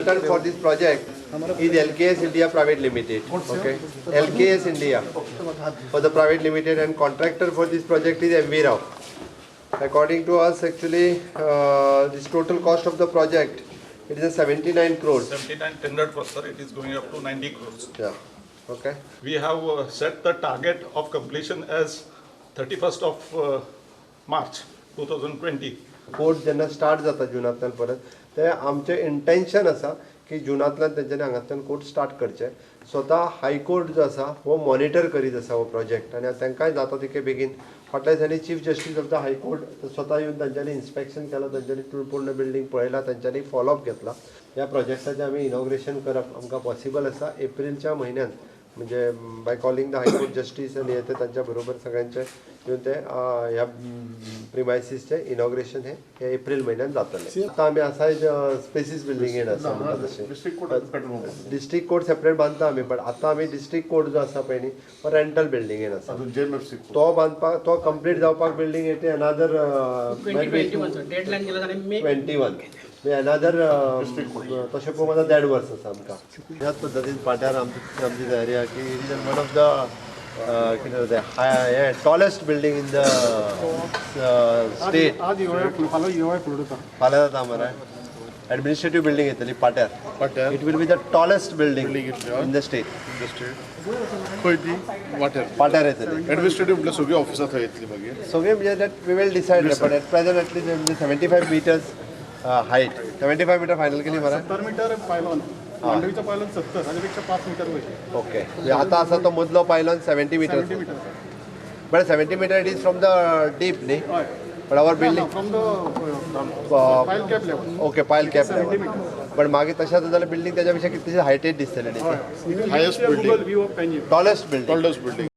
Consultant for this project is LKS India Private Limited. Okay, LKS India for the private limited and contractor for this project is MV Rao. According to us, actually, this total cost of the project, it is a 79 crores. 79 tendered for, sir, it is going up to 90 crores. Yeah. Okay. We have set the target of completion as 31st of March 2020. Court जेन्ना start जाता जुनांतल्यान परत, ते आमचें intention आसा की जुनांतल्यान तेंच्यांनी हांगांतल्यान court start करचें. स्वता हायकोर्ट जो आसा हो मॉनिटर करीत आसा हो प्रोजेक्ट आनी तांकांय जाता तितके बेगीन. फाटल्या दिसांनी Chief Justice of the High Court स्वता येवन तांच्यांनी इन्स्पेक्शन केलां, तांच्यांनी पूर्ण बिल्डींग पळयला, तांच्यांनी फॉलोअप घेतला. ह्या प्रोजेक्टाचें आमी इनॉग्रेशन करप आमकां पॉसिबल आसा एप्रिलच्या म्हयन्यान, म्हणजे by calling the High Court Justice आनी हे ते तांच्या बरोबर सगळ्यांचे येवन ते ह्या प्रिमायसीसचें इनॉग्रेशन हे हे एप्रील म्हयन्यान जातलें. आतां आमी आसाय स्पेसीस बिल्डिंगेन आसा म्हणटा तशें. District court. District court separate बांदता आमी, बट आतां आमी डिस्ट्रिक्ट कोर्ट जो आसा पळय न्ही, तो रेंटल बिल्डिंगेन आसा. अजून जेएमएफसी. तो बांदपाक, तो कंप्लीट जावपाक बिल्डींग येते अनादर 2021, sir. Deadline केला आणि मे 21, अनादर तशें पळोवंक वचत देड वर्स आसा आमकां. ह्याच पद्दतीन पाट्यार आमची तयारी आहा की it is one of the कितें तें हें tallest building in the state. आज इओआय, फाल्यां इओआय फुडें जाता. फाल्यां जाता मरे. एडमिनिस्ट्रेटीव बिल्डींग येतली पाट्यार. पाट्यार. It will be the tallest building building येतली, in the state. In the state. खंय ती? वाट्यार? पाट्यार येतली. एडमिनिस्ट्रेटिव्ह म्हटल्यार सगळीं ऑफिसां थंय येतली मागीर? सगळे म्हणजे that we will decide, but at present at least 75 meters height, 75 meter final केली मरे. 70 मिटर पायलॉन, मांडवीचा पायलॉन 70, त्याच्यापेक्षा 5 मीटर वयर. ओके, म्हणजे आता आसा तो मदलो pylon 70 metre. 70 metre. But 70 meter, it is from the deep न्ही? हय. But our building From the pile cap level. Okay, pile cap level, पण मागीर तशें आसा जाल्यार बिल्डींग त्याच्या पेक्षा कितलीशी हायटेड दिसतली न्ही. Highest building. View of Panjim. Tallest building. Tallest building.